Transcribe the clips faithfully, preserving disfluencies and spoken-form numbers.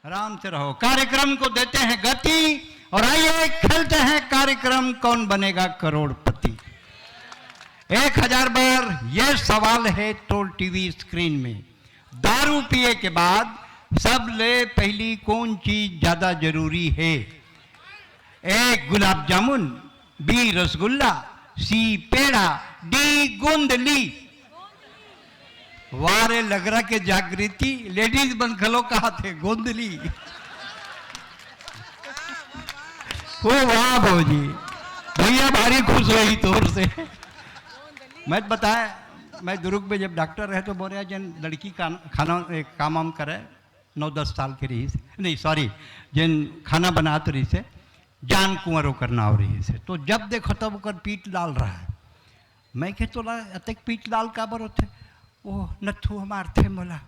आराम से रहो, कार्यक्रम को देते हैं गति। और आइए, खेलते हैं कार्यक्रम कौन बनेगा करोड़पति। एक हजार बार ये सवाल है टोल टीवी स्क्रीन में, दारू पिए के बाद सबले पहली कौन चीज ज्यादा जरूरी है? ए गुलाब जामुन, बी रसगुल्ला, सी पेड़ा, डी गोंदली। वाह रे, लग रहा के जागृति लेडीज मन घलो कहा थे गोंदली। ओ वाह भौजी, भैया भारी खुश होही तोर से। मैं तो बताया, मैं दुर्ग में जब डॉक्टर रहे तो बोले, जन लड़की का खाना, एक काम वाम करे, नौ दस साल के रहिस, नहीं सॉरी, जिन खाना बनात रहिस हे, जान कुंवर ओकर नाव रहिस हे। तो जब देखो तब ओकर पीठ लाल रहा है। मैं कहे, "तोला अतेक पीठ लाल काबर होथे?" "ओह, नथु ह मारथे मोला।"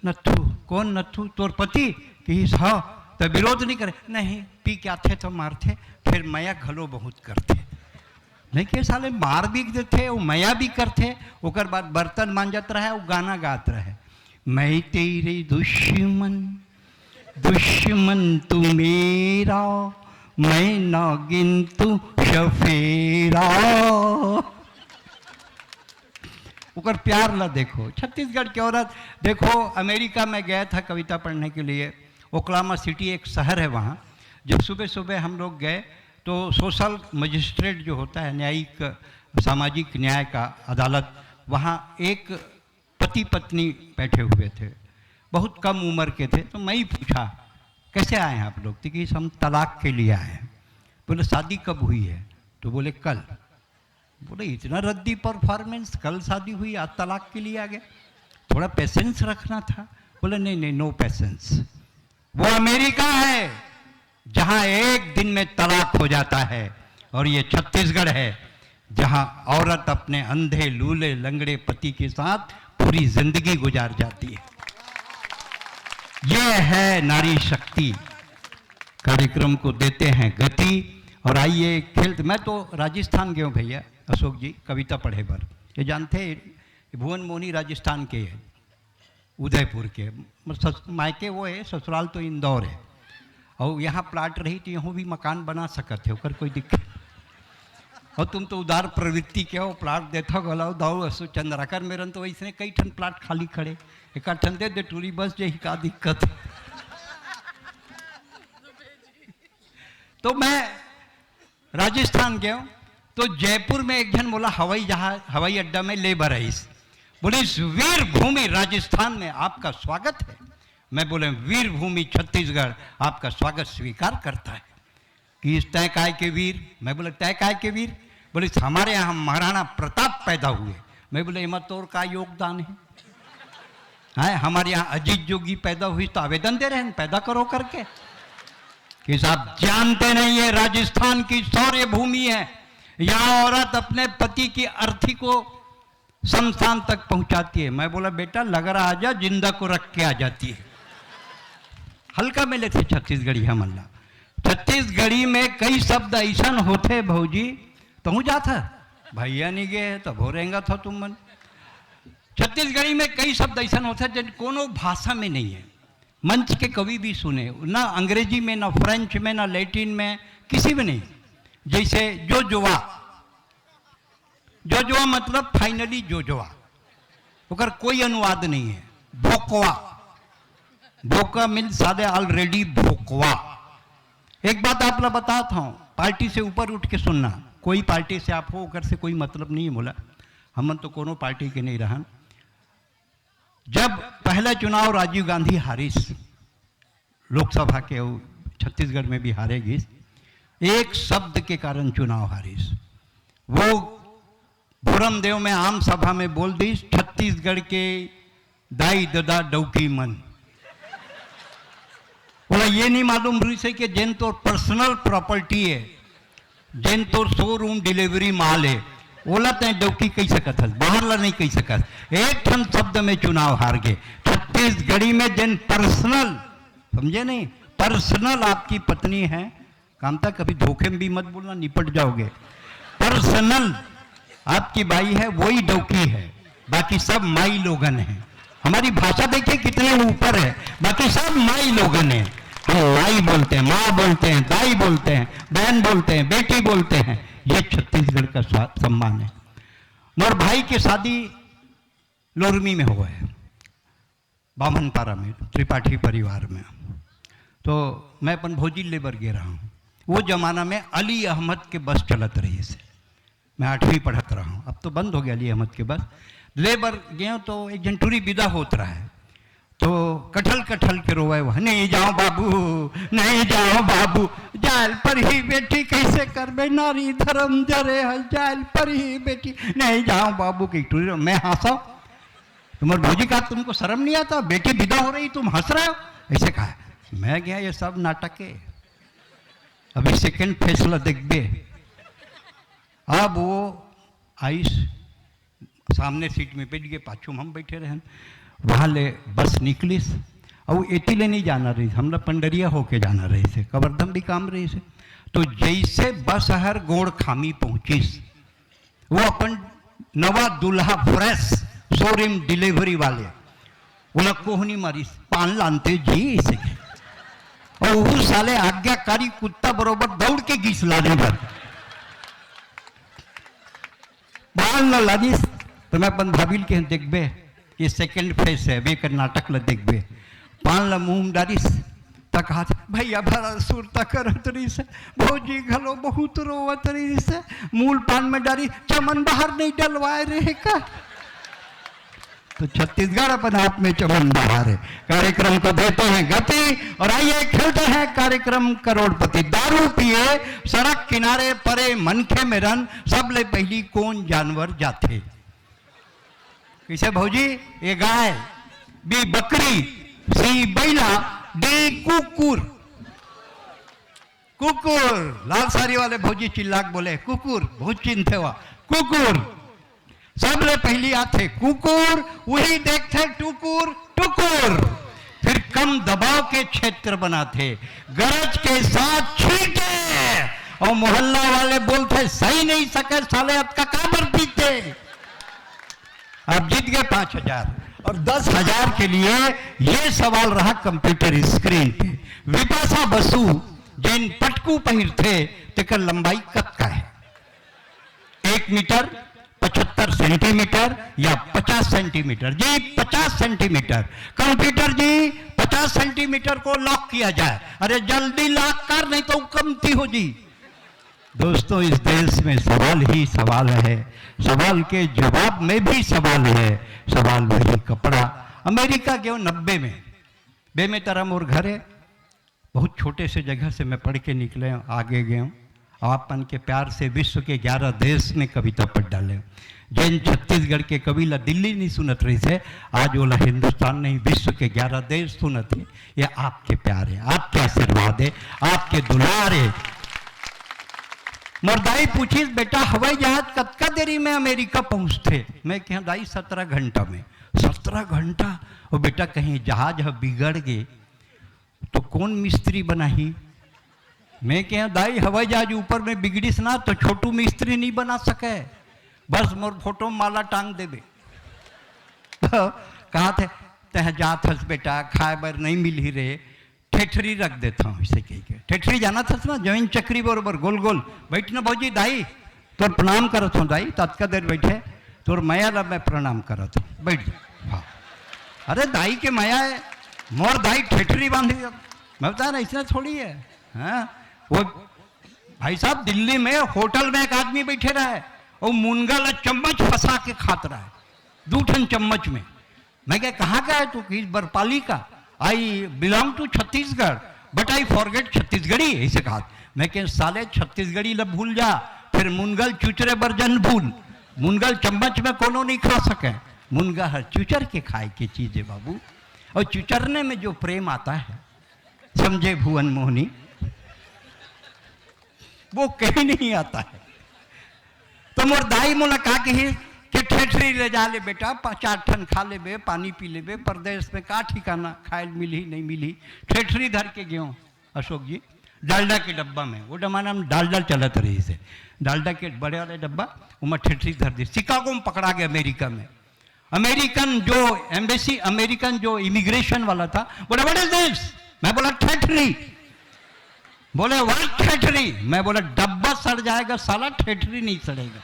"नथु? कौन नथु? तोर पति?" कहिस, "हाँ।" "त विरोध नहीं करे?" "नहीं, पी के आथे तो मारथे, फिर मया घलो बहुत करथे।" मैं कहे, "साले मार भी देथे, वो मया भी करथे, ओकर बाद बर्तन मांजत रहे, वो गाना गात रहे।" "मैं तेरे दुश्मन, दुश्मन तू मेरा, मैं नागिन तू सफेरा।" ओकर प्यार ला देखो, छत्तीसगढ़ की औरत। देखो, अमेरिका में गया था कविता पढ़ने के लिए, ओक्लामा सिटी एक शहर है वहाँ। जब सुबह सुबह हम लोग गए तो सोशल मजिस्ट्रेट जो होता है, न्यायिक, सामाजिक न्याय का अदालत, वहाँ एक पति पत्नी बैठे हुए थे, बहुत कम उम्र के थे। तो मैं ही पूछा, "कैसे आए हैं आप लोग?" तो कि, "हम तलाक के लिए आए हैं।" बोले, "शादी कब हुई है?" तो बोले, "कल।" बोले, "इतना रद्दी परफॉर्मेंस, कल शादी हुई, आज तलाक के लिए आ गए, थोड़ा पेशेंस रखना था।" बोले, "नहीं नहीं, नो पेशेंस।" वो अमेरिका है जहां एक दिन में तलाक हो जाता है, और ये छत्तीसगढ़ है जहां औरत अपने अंधे लूले लंगड़े पति के साथ पूरी जिंदगी गुजार जाती है। ये है नारी शक्ति। कार्यक्रम को देते हैं गति। और आइए खेलते, मैं तो राजस्थान गए हूँ भैया, अशोक जी, कविता पढ़े बर। ये जानते हैं, भुवन मोहनी राजस्थान के है, उदयपुर के। मतलब सस-, मायके वो है, ससुराल तो इंदौर है। और यहाँ प्लाट रही तो यहाँ भी मकान बना सकत है, ओकर कोई दिक्कत। और तुम तो उदार प्रवृत्ति के हो, प्लाट देथव घलो, दाऊ असो चंद्राकर मेरन तो वैसने कई ठन प्लाट खाली खड़े, एक ठन दे दे टूरी, बस यही का दिक्कत। तो मैं राजस्थान गयो, तो जयपुर में एक झन मोला हवाई जहाज, हवाई अड्डा में ले बर आइस। बोलिस, "वीर भूमि राजस्थान में आपका स्वागत है।" मैं बोले, "वीर भूमि छत्तीसगढ़ आपका स्वागत स्वीकार करता है।" कि इस तय काय के वीर? मैं बोले, "तय काय के वीर?" बोलिस, "हमारे यहाँ महाराणा प्रताप पैदा हुए।" मैं बोले, "एमा तोर का योगदान है? हैं, हमारे यहाँ अजीत जोगी पैदा हुई तो आवेदन दे रहे हैं, पैदा करो करके।" कि साहब जानते नहीं, ये राजस्थान की शौर्य भूमि है। यहाँ औरत अपने पति की अर्थी को शमशान तक पहुंचाती है। मैं बोला, "बेटा, लग रहा आ जा, जिंदा को रख के आ जाती है।" हल्का में लेथे छत्तीसगढ़ी हमन ला। छत्तीसगढ़ी में कई शब्द ऐसन होथे भौजी, तहूँ जात ह, भैया नहीं गए तो भोरेंगा था तुम मन। छत्तीसगढ़ी में कई शब्द ऐसन होथे जिन कोनो भाषा में नहीं है। मंच के कवि भी सुने, ना अंग्रेजी में, ना फ्रेंच में, ना लैटिन में, किसी में नहीं। जैसे जोजवा, जोजवा मतलब फाइनली जोजवा, ओकर कोई अनुवाद नहीं है। भोकवा, भोका मीन्स साले ऑलरेडी भोकवा। एक बात आप ला बतात हूँ, पार्टी से ऊपर उठ के सुनना, कोई पार्टी से आप हो, ओकर से कोई मतलब नहीं है मोला, हमन तो कोनो पार्टी के नहीं रहन। जब पहला चुनाव राजीव गांधी हारिस, लोकसभा के, अउ छत्तीसगढ़ में भी हारे गिस, एक शब्द के कारण चुनाव हारिस। वो भोरमदेव में आम सभा में बोल दिस, "छत्तीसगढ़ के दाई ददा डौकी मन।" ओला ये नहीं मालूम रहिस हे कि जेन तोर पर्सनल प्रॉपर्टी है, जेन तोर शोरूम डिलीवरी माल है, ओला तय डौकी कही सकत हस, बाहर ला नहीं कही सकत। एक ठन शब्द में चुनाव हार गए। छत्तीसगढ़ी में जेन पर्सनल, समझे नहीं, पर्सनल आपकी पत्नी है, कामता कभी धोखे में भी मत बोलना, निपट जाओगे। पर्सनल आपकी बाई है, वही डौकी है, बाकी सब माई लोगन है। हमारी भाषा देखिए कितने ऊपर है, बाकी सब माई लोगन है। हम माई बोलते हैं, माँ बोलते हैं, दाई बोलते हैं, बहन बोलते हैं, बेटी बोलते हैं। ये छत्तीसगढ़ का स्वा-, सम्मान है। मोर भाई के शादी लोरमी में हुआ है, बामनपारा में, त्रिपाठी परिवार में। तो मैं अपन भौजी ले बर गे रहा हूँ। वो जमाना में अली अहमद के बस चलत रहिस हे। मैं आठवीं पढ़त रहा हूँ, अब तो बंद हो गया अली अहमद के बस। ले बर गए तो एक झन टूरी विदा होत रहा है, तो कठल कठल के रोवे, "वह नहीं जाओ बाबू, नहीं जाओ बाबू, जायल पर ही बेटी कैसे करबे, नारी धर्म जरे है, जायल पर ही बेटी, नहीं जाओ बाबू" की टूरी। मैं हंसा, तुम्हारे भौजी का, "तुमको शर्म नहीं आता? बेटी विदा हो रही, तुम हंस रहे हो?" ऐसे कहा। मैं गया, "ये सब नाटक है, अभी सेकंड फेस ला देखबे।" अब वो आइस, सामने सीट में बैठ गए, पाछू में हम बैठे रहन। वहाँ ले बस निकलिस, अउ एती ले नहीं जाना रहिस, हमला पंडरिया होके जाना रहिस हे, कवर्धा म भी काम रहिस हे। तो जैसे बस हर गोड़ खामी पहुंचिस, वो अपन नवा दूल्हा फ्रेश शोरूम डिलीवरी वाले, ओला कोहनी मारिस, "पान लानते जी?" इसे। और वो साले आज्ञाकारी कुत्ता बरोबर दौड़ के गिस लाने बर। पान ला लानिस, तो मैं अपन भाभी ल कहें, "देखबे, ये सेकंड फेस है, अभी एकर नाटक ला देखबे।" पान ला मुंह में डारिस, त कहा, "भैया भरा सुरता करत रहिस हे, भौजी घलो बहुत रोवत रहिस हे, मूल पान में डारी, चमन बाहर नहीं डलवाए रहे का?" तो छत्तीसगढ़ अपन आप में चमन बाहर है। कार्यक्रम को देते हैं गति और आइए खेलते हैं कार्यक्रम करोड़पति। दारू पिए, सड़क किनारे परे मनखे मेरन, सबले पहली कौन जानवर जाथे? कैसे भौजी? ए गाय, बी बकरी, सी बैला, डी कुकुर। कुकुर। लाल साड़ी वाले भौजी चिल्ला के बोले, "कुकुर।" बहुत चिंते हुआ, "कुकुर।" सबले पहली आथे कुकुर, वही देखथे टुकुर टुकुर, फिर कम दबाव के क्षेत्र बनाथे, गरज के साथ छींटे, और मोहल्ला वाले बोलथे, "सही नहीं सके साले, अतका काबर पीते?" आप जीत गए पाँच हजार और दस हजार के लिए ये सवाल रहा कंप्यूटर स्क्रीन पे। विपाशा बसु जेन पटकू पहिरथे, तेकर लंबाई कतका है? एक मीटर, पचहत्तर सेंटीमीटर या पचास सेंटीमीटर? जी, पचास सेंटीमीटर। कंप्यूटर जी, पचास सेंटीमीटर को लॉक किया जाए। अरे जल्दी लॉक कर, नहीं तो कमती हो जी। दोस्तों, इस देश में सवाल ही सवाल है, सवाल के जवाब में भी सवाल है। सवाल वही कपड़ा। अमेरिका गयो नब्बे में, बेमेतरा मोर घर है, बहुत छोटे से जगह से मैं पढ़ के निकले हूँ, आगे गए हूँ। आप मन के प्यार से विश्व के ग्यारह देश में कविता पढ़ डाले हूँ। जेन छत्तीसगढ़ के कवि ला दिल्ली नहीं सुनत रहिस हे, आज ओला हिंदुस्तान नहीं, विश्व के ग्यारह देश सुनत हे। ये आपके प्यार है, आपके आशीर्वाद है, आपके दुलार है। मोर दाई पूछिस, "बेटा, हवाई जहाज कतका देरी में अमेरिका पहुंचथे?" मैं कहा, "दाई, सत्रह घंटा में।" "सत्रह घंटा?" "ओ बेटा, कहीं जहाज ह बिगड़ गे तो कौन मिस्त्री बनाही?" मैं कहा, "दाई, हवाई जहाज ऊपर में बिगड़िस ना तो छोटू मिस्त्री नहीं बना सके, बस मोर फोटो में माला टांग देबे।" तो कहाथे, "तह जात हस बेटा, खाए बर नहीं मिलही रे, ठेठरी रख देता हूँ," इसे कह के। ठेठरी जानत हस ना, जमीन चक्री बरोबर गोल गोल। "बैठ ना भौजी, दाई तोर प्रणाम करत हूँ दाई, ततका देर बैठे, तोर मया ला मैं प्रणाम करत हूँ, बैठ जा।" हाँ। अरे दाई के मया है, मोर दाई ठेठरी बांधी। मैं बता रहा, इसने थोड़ी है। हाँ, वो भाई साहब, दिल्ली में होटल में एक आदमी बैठे रहे, वो मुनगा ला चम्मच फंसा के खात रहा है, दू ठन चम्मच में। मैं कहा, "कहाँ का है तू?" कि "बरपाली का।" "I belong to Chhattisgarh, but I forget Chhattisgarhi," ऐसे कहा। मैं कहा, "साले, छत्तीसगढ़ी ला भूल जा, फिर मुनगल चुचरे बर जन भूल। मुनगल चम्मच में कोनो नहीं खा सके, मुनगा हर चुचर के खाए के चीज है बाबू, और चुचरने में जो प्रेम आता है, समझे भुवन मोहनी, वो कहीं नहीं आता है।" तो मोर दाई मोला का कही कि "ठेठरी ले जा ले बेटा, पा-, चार ठन खा लेबे, पानी पी लेबे, परदेस में का ठिकाना, खाए ल मिलही, नहीं मिलही।" ठेठरी धर के गेंव अशोक जी, डालडा के डब्बा में, वो जमाना में डालडा चलत रहिस हे, डालडा के बड़े वाले डब्बा, ओमा ठेठरी धर दिस। शिकागो में पकड़ा गया, अमेरिका में। अमेरिकन जो एम्बेसी, अमेरिकन जो इमिग्रेशन वाला था, बोले, "What is this?" मैं बोला, "ठेठरी।" बोले, "What ठेठरी?" मैं बोला, "डब्बा सड़ जाएगा साला, ठेठरी नहीं सड़ेगा।"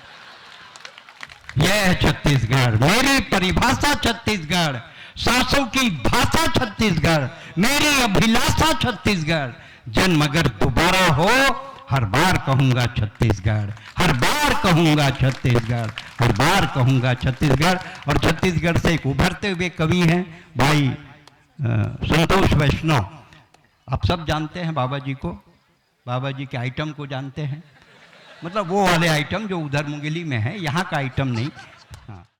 यह है छत्तीसगढ़, मेरी परिभाषा छत्तीसगढ़, सासों की भाषा छत्तीसगढ़, मेरी अभिलाषा छत्तीसगढ़। जन्म अगर दोबारा हो, हर बार कहूंगा छत्तीसगढ़, हर बार कहूंगा छत्तीसगढ़, हर बार कहूंगा छत्तीसगढ़। और छत्तीसगढ़ से एक उभरते हुए कवि हैं भाई, अ, संतोष वैष्णव। आप सब जानते हैं बाबा जी को, बाबा जी के आइटम को जानते हैं, मतलब वो वाले आइटम जो उधर मुंगेली में है, यहाँ का आइटम नहीं। हाँ।